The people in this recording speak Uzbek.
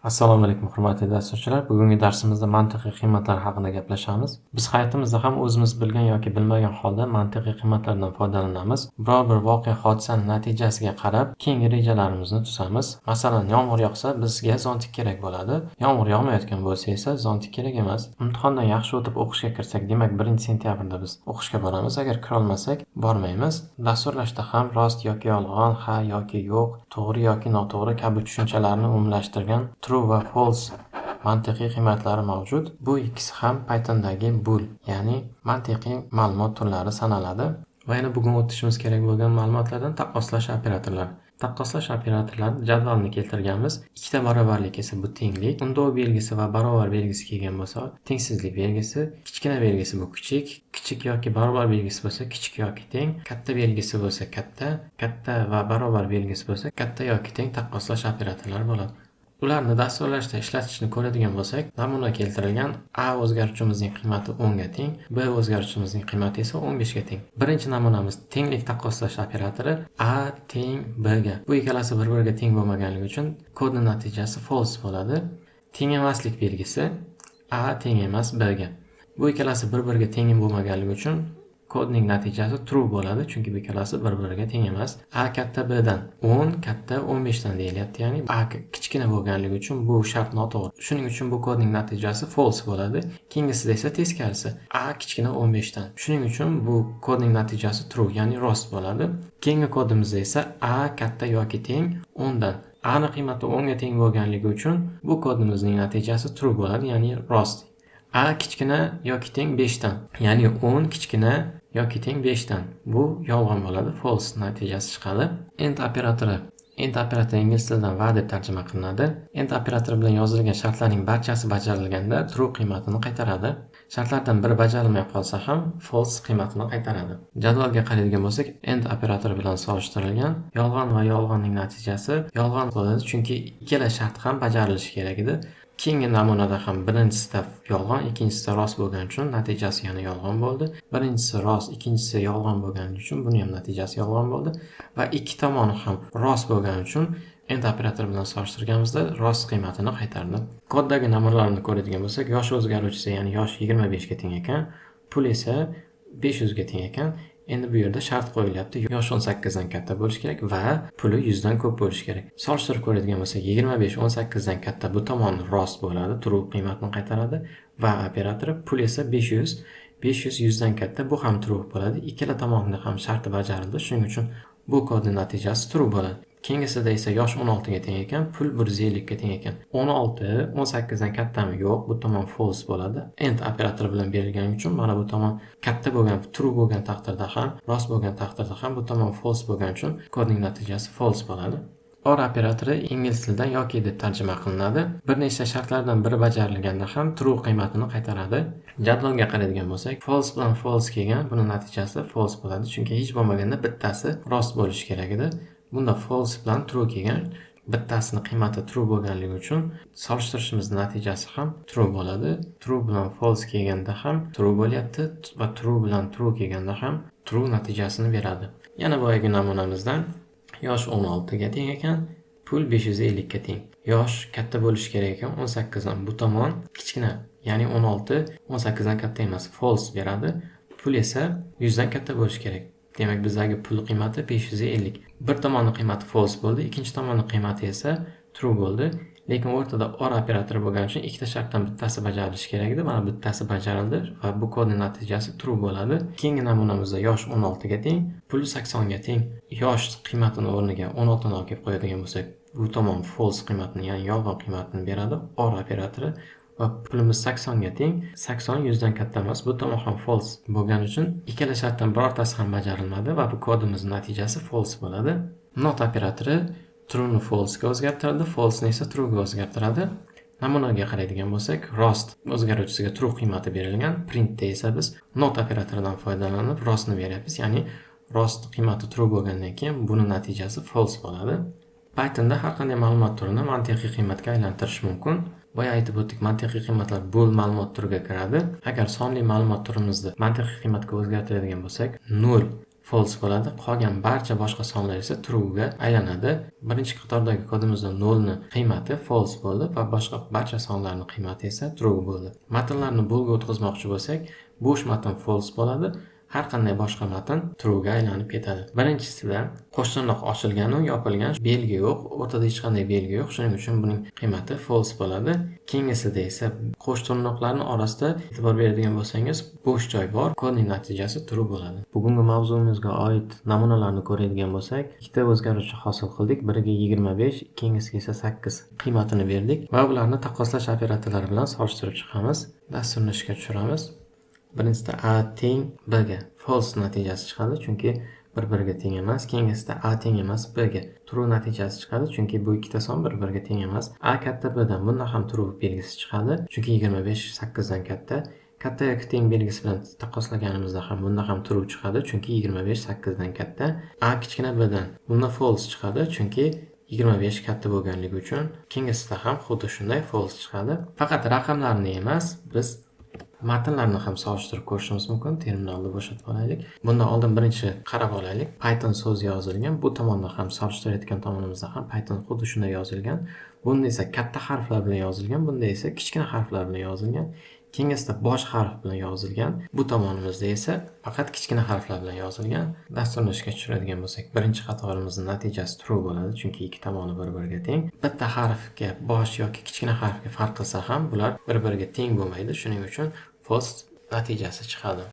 Assalomu alaykum, hurmatli dasturchilar. Bugungi darsimizda mantiqiy qiymatlar haqida gaplashamiz. Biz hayotimizda ham o'zimiz bilgan yoki bilmagan holda mantiqiy qiymatlardan foydalanamiz. Biror bir voqea, hodisani natijasiga qarab keyingi rejalarimizni tuzamiz. Masalan, yomg'ir yoqsa, bizga zontik kerak bo'ladi. Yomg'ir yog'mayotgan bo'lsa esa zontik kerak emas. Imtihondan yaxshi o'tib o'qishga kirsak, demak 1-sentyabrda biz o'qishga boramiz. Agar kirolmasak, bormaymiz. Dasturlashda ham rost yoki yolg'on, ha yoki yo'q, to'g'ri yoki noto'g'ri kabi tushunchalarni umumlashtirgan true va false mantiqiy qiymatlari mavjud. Bu ikkisi ham Pythondagi bool, ya'ni mantiqiy ma'lumot turlari sanaladi. Va yana bugun o'tishimiz kerak bo'lgan ma'lumotlardan taqqoslash operatorlari. Taqqoslash operatorlari jadvalini keltirganmiz. Ikkita barobarlik esa bu tenglik, undov belgisi va barobar belgisi kelgan bo'lsa tengsizlik belgisi, kichkina belgisi bu kichik, kichik yoki barobar belgisi bo'lsa kichik yoki teng, katta belgisi bo'lsa katta, katta va barobar belgisi bo'lsa katta yoki teng taqqoslash operatorlari bo'ladi. Ularni dasturlashda ishlatishni ko'radigan bo'lsak, namuna keltirilgan: A o'zgaruvchimizning qiymati 10 ga teng, B o'zgaruvchimizning qiymati esa 15 ga teng. Birinchi namunamiz tenglik taqqoslash operatori, A teng B ga. Bu ikkalasi bir-biriga teng bo'lmaganligi uchun kodning natijasi false bo'ladi. Teng emaslik belgisi, A teng emas B ga. Bu ikkalasi bir-biriga teng bo'lmaganligi uchun kodning natijasi true bo'ladi, chunki bu ikkalasi bir-biriga teng emas. A katta B dan, 10 katta 15 dan deyilyapti, ya'ni A kichkina bo'lganligi uchun bu shart noto'g'ri. Shuning uchun bu kodning natijasi false bo'ladi. Keyingisida esa teskarisi. A kichkina 15 dan. Shuning uchun bu kodning natijasi true, ya'ni rost bo'ladi. Keyingi kodimizda esa A katta yoki teng 10 dan. A ni qiymati 10 ga teng bo'lganligi uchun bu kodimizning natijasi true bo'ladi, ya'ni rost. A kichkina yoki teng 5 dan, ya'ni 10 kichkina yoki teng 5 dan. Bu yolg'on bo'ladi, false natijasi chiqadi. And operatori. And operatori ingliz tilidan "va" deb tarjima qilinadi. And operatori bilan yozilgan shartlarning barchasi bajarilganda true qiymatini qaytaradi. Shartlardan biri bajarilmay qolsa ham false qiymatini qaytaradi. Jadvalga qaraydigan bo'lsak, and operatori bilan solishtirilgan yolg'on va yolg'onning natijasi yolg'on bo'ladi, chunki ikkala shart ham bajarilishi kerak edi. Keyingi namunada ham birinchisida yolg'on, ikkinchisida rost bo'lgani uchun natijasi yana yolg'on bo'ldi. Birinchisi rost, ikkinchisi yolg'on bo'lgani uchun buni ham natijasi yolg'on bo'ldi va ikki tomoni ham rost bo'lgani uchun and operatori bilan solishtirganimizda rost qiymatini qaytardi. Koddagi namunalarni ko'radigan bo'lsak, yosh o'zgaruvchisi, ya'ni yosh 25 ga teng ekan, pul esa 500 ga teng ekan. Endi bu yerda shart qo'yilyapti. Yosh 18 dan katta bo'lishi kerak va puli 100 dan ko'p bo'lishi kerak. Solishtirib ko'radigan bo'lsak, 25 18 dan katta, bu tomoni rost bo'ladi, true qiymatini qaytaradi va operatori, pul esa 500, 500 100 dan katta, bu ham true bo'ladi. Ikkala tomonda ham sharti bajarildi. Shuning uchun bu kodning natijasi true bo'ladi. Keyingisida esa yosh 16 ga teng ekan, pul 150 ga teng ekan. 16 18 dan kattami? Yo'q, bu tomon false bo'ladi. And operatori bilan berilgani uchun mana bu tomon katta bo'lgan, true bo'lgan taqdirda ham, rost bo'lgan taqdirda ham bu tomon false bo'lgani uchun kodning natijasi false bo'ladi. Or operatori ingliz tilidan "yoki" deb tarjima qilinadi. Bir nechta shartlardan biri bajarilganda ham true qiymatini qaytaradi. Jadvalga qaraydigan bo'lsak, false bilan false kelgan, buni natijasi false bo'ladi, chunki hech bo'lmaganda bittasi rost bo'lishi kerak edi. Bunda false bilan true kelgan, bittasini qiymati true bo'lganligi uchun solishtirishimiz natijasi ham true bo'ladi. True bilan false kelganda ham true bo'lyapti va true bilan true kelganda ham true natijasini beradi. Yana boyagi namunamizdan yosh 16 ga teng ekan, pul 550 ga teng. Yosh katta bo'lishi kerak ekan 18 dan. Bu tomon kichkina, ya'ni 16 18 dan katta emas, false beradi. Pul esa 100 dan katta bo'lishi kerak. Demak, bizdagi pul qiymati 550. Bir tomoni qiymati false bo'ldi, ikkinchi tomoni qiymati esa true bo'ldi. Lekin o'rtada or operatori bo'lgani uchun ikkita shartdan bittasi bajarilishi kerak edi. Mana bittasi bajarildi va bu kodning natijasi true bo'ladi. Keyingi namunamizda yosh 16 ga teng, pul 80 ga teng. Yosh qiymatini o'rniga 16 ni olib kelib qo'yadigan bo'lsak, bu tomon false qiymatini, ya'ni yolg'on qiymatini beradi or operatori va pulimiz 80 ga teng. 80 100 dan katta emas. Bu tomon ham false bo'lgani uchun ikkala shartdan birortasi ham bajarilmadi va bu kodimizning natijasi false bo'ladi. Not operatori trueni falsega o'zgartiradi, falseni esa truega o'zgartiradi. Namunaga qaraydigan bo'lsak, rost o'zgaruvchisiga true qiymati berilgan. Printda esa biz not operatoridan foydalanib rostni beryapmiz. Ya'ni rost qiymati true bo'lgandan keyin buni natijasi false bo'ladi. Pythonda har qanday ma'lumot turini mantiqiy qiymatga aylantirish mumkin. Boya aytib o'tdik, mantiqiy qiymatlar bool ma'lumot turiga kiradi. Agar sonli ma'lumot turimizni mantiqiy qiymatga o'zgartiradigan bo'lsak, 0 false bo'ladi. Qolgan barcha boshqa sonlar esa true'ga aylanadi. Birinchi qatordagi kodimizda 0 ni qiymati false bo'ldi va boshqa barcha sonlarning qiymati esa true bo'ldi. Matnlarni boolga o'tkazmoqchi bo'lsak, bo'sh matn false bo'ladi. Har qanday boshqa matn true'ga aylanib ketadi. Birinchisida qo'shtirnoq ochilgan u yopilgan, belgi yo'q, o'rtada hech qanday belgi yo'q, shuning uchun buning qiymati false bo'ladi. Keyingisida esa qo'shtirnoqlarning orasida e'tibor beradigan bo'lsangiz, bo'sh joy bor, kodning natijasi true bo'ladi. Bugungi mavzumizga oid namunalarni ko'radigan bo'lsak, ikkita o'zgaruvchi hosil qildik. Biriga 25, ikkinchisiga esa 8 qiymatini berdik va ularni taqqoslash operatorlari bilan solishtirib chiqamiz. Dasturni ishga tushiramiz. Birinchisida a teng b ga false natijasi chiqadi, chunki bir-biriga teng emas. Keyingisida a teng emas b ga true natijasi chiqadi, chunki bu ikkita son bir-biriga teng emas. A katta b dan, bunda ham true belgisi chiqadi, chunki 25 8 dan katta. Katta yoki teng belgisi bilan taqqoslaganimizda ham bunda ham true chiqadi, chunki 25 8 dan katta. A kichkina b dan, bunda false chiqadi, chunki 25 katta bo'lganligi uchun. Keyingisida ham xuddi shunday false chiqadi. Faqat raqamlarni emas, biz matnlarni ham solishtirib ko'rishimiz mumkin. Terminalni bo'shatib olaylik. Bundan oldin birinchi qarab olaylik. Python so'zi yozilgan. Bu tomonda ham, solishtirayotgan tomonimizda ham Python xuddi shunday yozilgan. Bunda esa katta harflar bilan yozilgan, bunda esa kichkina harflar bilan yozilgan. Keyingisida bosh harf bilan yozilgan. Bu tomonimizda esa faqat kichkina harflar bilan yozilgan. Dasturni ishga tushiradigan bo'lsak, birinchi qatorimizning natijasi true bo'ladi, chunki ikki tomoni bir-biriga teng. Bitta harfga bosh yoki kichkina harfga farq qilsa ham bular bir-biriga teng bo'lmaydi. Shuning uchun false natijasi chiqadi.